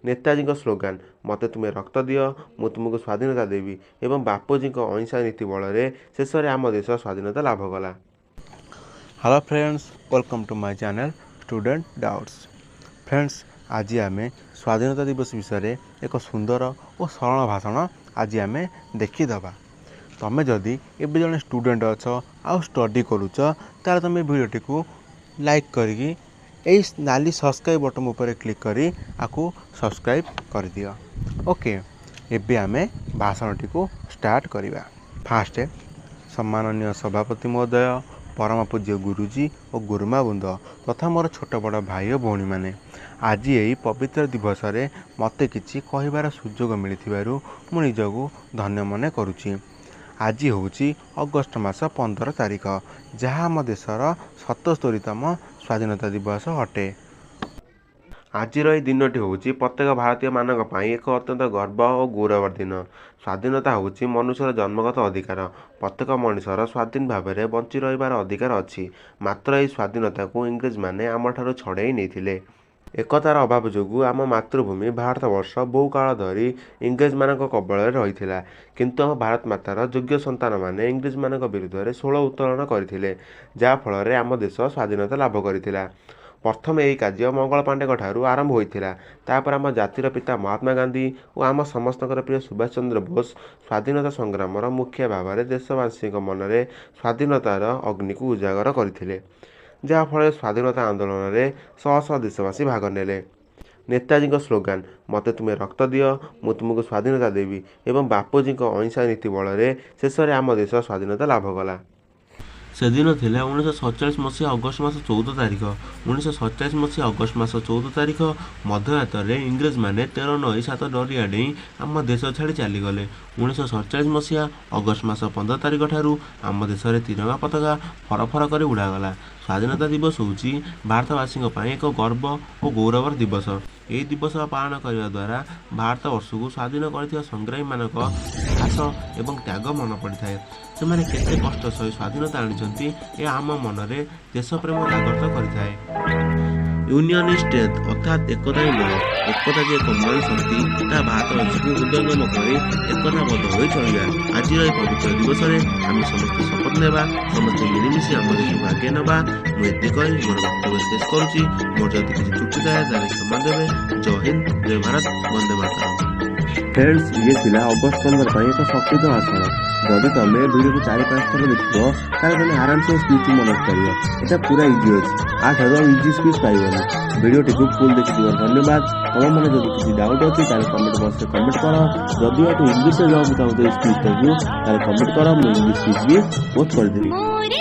ନେତାଜୀଙ୍କ ସ୍ଲୋଗାନ "ମୋତେ ତୁମେ ରକ୍ତ ଦିଅ, ମୁଁ ତୁମକୁ ସ୍ୱାଧୀନତା ଦେବି" ଏବଂ ବାପୁଜୀଙ୍କ ଅହିଂସା ନୀତି ବଳରେ ଶେଷରେ ଆମ ଦେଶ ସ୍ୱାଧୀନତା ଲାଭ କଲା। Hello friends, welcome to my channel Student Doubts. Friends, ଆଜି ଆମେ ସ୍ୱାଧୀନତା ଦିବସ ବିଷୟରେ ଏକ ସୁନ୍ଦର ଓ ସରଳ ଭାଷଣ ଆଜି ଆମେ ଦେଖିଦେବା। ତମେ ଯଦି ଏବେ ଜଣେ ଷ୍ଟୁଡେଣ୍ଟ ଅଛ ଆଉ ଷ୍ଟଡି କରୁଛ, ତାହେଲେ ତୁମେ ଭିଡ଼ିଓଟିକୁ ଲାଇକ୍ କରିକି ଏଇ ନାଲି ସବସ୍କ୍ରାଇବ୍ ବଟନ୍ ଉପରେ କ୍ଲିକ୍ କରି ଆକୁ ସବସ୍କ୍ରାଇବ୍ କରିଦିଅ। ଓକେ, ଏବେ ଆମେ ଭାଷଣଟିକୁ ଷ୍ଟାର୍ଟ କରିବା। ଫାଷ୍ଟ, ସମ୍ମାନନୀୟ ସଭାପତି ମହୋଦୟ, ପରମ ପୂଜ୍ୟ ଗୁରୁଜୀ ଓ ଗୁରୁମା ବୃନ୍ଦ ତଥା ମୋର ଛୋଟ ବଡ଼ ଭାଇ ଓ ଭଉଣୀମାନେ, ଆଜି ଏହି ପବିତ୍ର ଦିବସରେ ମୋତେ କିଛି କହିବାର ସୁଯୋଗ ମିଳିଥିବାରୁ ମୁଁ ନିଜକୁ ଧନ୍ୟ ମନେ କରୁଛି। ଆଜି ହେଉଛି ଅଗଷ୍ଟ ମାସ 15 ତାରିଖ, ଯାହା ଆମ ଦେଶର 77ତମ ସ୍ୱାଧୀନତା ଦିବସ ଅଟେ। ଆଜିର ଏହି ଦିନଟି ହେଉଛି ପ୍ରତ୍ୟେକ ଭାରତୀୟମାନଙ୍କ ପାଇଁ ଏକ ଅତ୍ୟନ୍ତ ଗର୍ବ ଓ ଗୌରବର ଦିନ। ସ୍ୱାଧୀନତା ହେଉଛି ମନୁଷ୍ୟର ଜନ୍ମଗତ ଅଧିକାର। ପ୍ରତ୍ୟେକ ମଣିଷର ସ୍ୱାଧୀନ ଭାବରେ ବଞ୍ଚି ରହିବାର ଅଧିକାର ଅଛି। ମାତ୍ର ଏହି ସ୍ୱାଧୀନତାକୁ ଇଂରେଜମାନେ ଆମଠାରୁ ଛଡ଼େଇ ନେଇଥିଲେ। ଏକତାର ଅଭାବ ଯୋଗୁଁ ଆମ ମାତୃଭୂମି ଭାରତବର୍ଷ ବହୁକାଳ ଧରି ଇଂରେଜମାନଙ୍କ କବଳରେ ରହିଥିଲା। କିନ୍ତୁ ଆମ ଭାରତ ମାତାର ଯୋଗ୍ୟ ସନ୍ତାନମାନେ ଇଂରେଜମାନଙ୍କ ବିରୁଦ୍ଧରେ ସ୍ୱର ଉତ୍ତୋଳନ କରିଥିଲେ, ଯାହାଫଳରେ ଆମ ଦେଶ ସ୍ୱାଧୀନତା ଲାଭ କରିଥିଲା। ପ୍ରଥମେ ଏହି କାର୍ଯ୍ୟ ମଙ୍ଗଳ ପାଣ୍ଡେଙ୍କ ଠାରୁ ଆରମ୍ଭ ହୋଇଥିଲା। ତାପରେ ଆମ ଜାତିର ପିତା ମହାତ୍ମା ଗାନ୍ଧୀ ଓ ଆମ ସମସ୍ତଙ୍କର ପ୍ରିୟ ସୁଭାଷ ଚନ୍ଦ୍ର ବୋଷ ସ୍ୱାଧୀନତା ସଂଗ୍ରାମର ମୁଖିଆ ଭାବରେ ଦେଶବାସୀଙ୍କ ମନରେ ସ୍ୱାଧୀନତାର ଅଗ୍ନିକୁ ଉଜାଗର କରିଥିଲେ, ଯାହାଫଳରେ ସ୍ୱାଧୀନତା ଆନ୍ଦୋଳନରେ ଶହ ଶହ ଦେଶବାସୀ ଭାଗ ନେଲେ। ନେତାଜୀଙ୍କ ସ୍ଲୋଗାନ "ମୋତେ ତୁମେ ରକ୍ତ ଦିଅ, ମୁଁ ତୁମକୁ ସ୍ୱାଧୀନତା ଦେବି" ଏବଂ ବାପୁଜୀଙ୍କ ଅହିଂସା ନୀତି ବଳରେ ଶେଷରେ ଆମ ଦେଶ ସ୍ୱାଧୀନତା ଲାଭ କଲା। ସେଦିନ ଥିଲା 1947 ମସିହା ଅଗଷ୍ଟ ମାସ 14 ତାରିଖ। 1947 ମସିହା ଅଗଷ୍ଟ ମାସ 14 ତାରିଖ ମଧ୍ୟରାତ୍ରରେ ଇଂରେଜମାନେ 13 ନଈ 7 ଦରିଆ ଡେଇଁ ଆମ ଦେଶ ଛାଡ଼ି ଚାଲିଗଲେ। 1947 ମସିହା ଅଗଷ୍ଟ ମାସ 15 ତାରିଖ ଠାରୁ ଆମ ଦେଶରେ ତିରଙ୍ଗା ପତାକା ଫରଫର କରି ଉଡ଼ାଗଲା। ସ୍ୱାଧୀନତା ଦିବସ ହେଉଛି ଭାରତବାସୀଙ୍କ ପାଇଁ ଏକ ଗର୍ବ ଓ ଗୌରବର ଦିବସ। ଏହି ଦିବସ ପାଳନ କରିବା ଦ୍ୱାରା ଭାରତବର୍ଷକୁ ସ୍ୱାଧୀନ କରିଥିବା ସଂଗ୍ରାମୀମାନଙ୍କ ସାହସ ଏବଂ ତ୍ୟାଗ ମନେ ପଡ଼ିଥାଏ। ସେମାନେ କେତେ କଷ୍ଟ ସହି ସ୍ୱାଧୀନତା ଆଣିଛନ୍ତି, ଏହା ଆମ ମନରେ ଦେଶପ୍ରେମ ଜାଗ୍ରତ କରିଥାଏ। ୟୁନିୟନ is strength, ଅର୍ଥାତ୍ ଏକତା ହିଁ ବଳ। ଏକତା ଯେ ଏକ ମହାନ ଶକ୍ତି, ତାହା ଭାରତବାସୀଙ୍କୁ ହୃଦୟଙ୍ଗମ କରି ଏକତାବଦ୍ଧ ହୋଇ ଚଳିବା। ଆଜିର ଏହି ପବିତ୍ର ଦିବସରେ ଆମେ ସମସ୍ତେ ଶପଥ ନେବା, ସମସ୍ତେ ମିଳିମିଶି ଆମ ଦେଶକୁ ଆଗେଇ ନେବା। ମୁଁ ଏତିକି କହି ମୋର ବକ୍ତବ୍ୟ ଶେଷ କରୁଛି। ମୋର ଯଦି କିଛି ତ୍ରୁଟି ଥାଏ, ତାହେଲେ କ୍ଷମା ଦେବେ। ଜୟ ହିନ୍ଦ, ଜୟ ଭାରତ, ବନ୍ଦେ ମାତରମ୍। ଫ୍ରେଣ୍ଡସ୍, ଇଏ ଥିଲା ଅଗଷ୍ଟ 15 ପାଇଁ ଏକ ସଂକ୍ଷିପ୍ତ ଭାଷଣ। ଯଦି ତମେ ଭିଡ଼ିଓକୁ ଚାରି ପାଞ୍ଚ ଥର ଦେଖିବ, ତାହେଲେ ତମେ ଆରାମସେ ସ୍ପିଚ୍ ମନେ ରଖିପାରିବ। ଏଇଟା ପୁରା ଇଜି ଅଛି, ୟାଠାରୁ ଆଉ ଇଜି ସ୍ପିଚ୍ ପାଇବନି। ଭିଡ଼ିଓଟିକୁ ଫୁଲ୍ ଦେଖିଥିବାରୁ ଧନ୍ୟବାଦ। ତମ ମନେ ଯଦି କିଛି ଡାଉଟ୍ ଅଛି, ତାହେଲେ କମେଣ୍ଟ ବକ୍ସରେ କମେଣ୍ଟ କର। ଯଦି ୟାକୁ ଇଂଲିଶରେ ଦେବାକୁ ଚାହୁଁଛ ଏଇ ସ୍ପିଚ୍ଟାକୁ, ତାହେଲେ କମେଣ୍ଟ କର, ମୁଁ ଇଂଲିଶ ସ୍ପିଚ୍ ବି ପୋଷ୍ଟ କରିଦେବି। ମୋରି